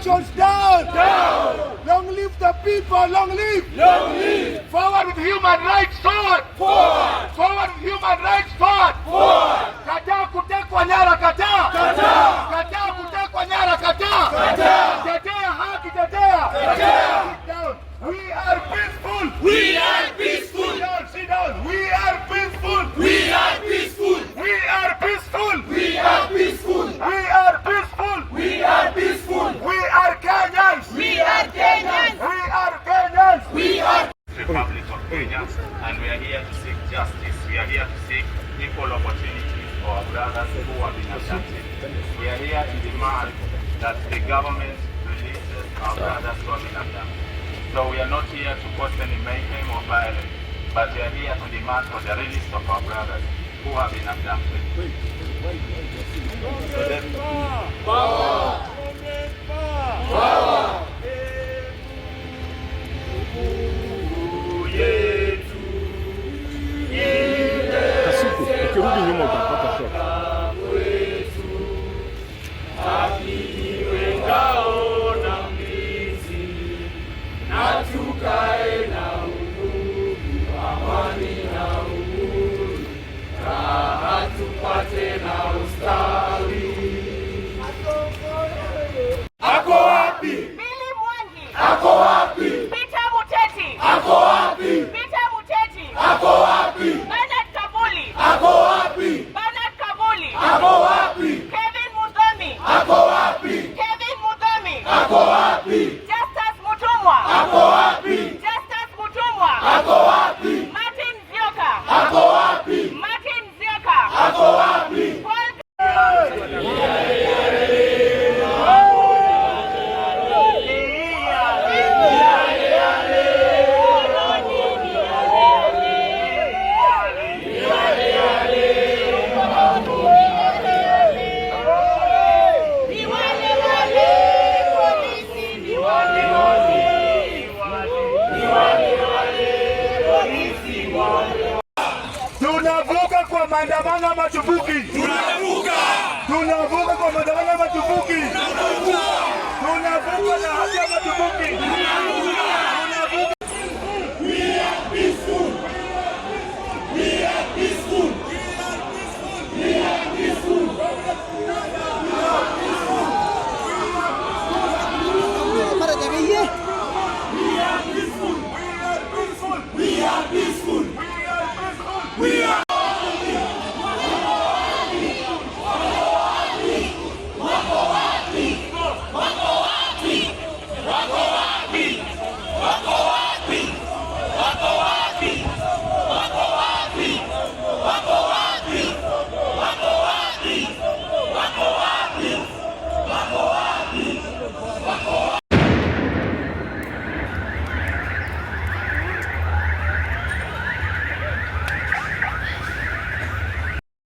Abductions down! Down! Long live the people! Long live! Long live! Forward with human rights! Forward! Forward! Forward with human rights! Forward! Forward! Kataa kutekwa nyara! Kataa! Kataa! Kataa kutekwa nyara! Kataa! Kataa! Tetea haki! Tetea! Tetea! Sit down! We are peaceful! We are peaceful. Sit down! Sit down! We are peaceful! We are peaceful. We are peaceful! We are peaceful. We are peaceful! We are peaceful. We are Kenyans! We are Kenyans. We are Kenyans! We are Republic of Kenya, and we are here to seek justice. We are here to seek equal opportunities for our brothers who have been abducted. We are here to demand that the government releases our brothers who have been abducted. So we are not here to cause any mayhem or violence, but we are here to demand for the release of our brothers who have been abducted. So then, Kasuku, ukirudi nyuma utapata shot. Ako wapi? Billy Mwangi. Ako wapi? Peter Muteti. Ako wapi? Peter Muteti. Ako wapi? Bernard Kabuli. Ako wapi? Bernard Kabuli. Ako wapi? Kevin Mudhomi. Ako wapi? Kevin Mudhomi. Ako wapi? Justus Mutumwa. Ako wapi? Justus Mutumwa. Ako wapi? Martin Zioka. Ako wapi? Martin Zioka. Ako wapi? Paul Ni wale wale polisi, ni wale wale. Tunavuka kwa maandamano ama hatuvuki? Tunavuka. Tunavuka kwa maandamano.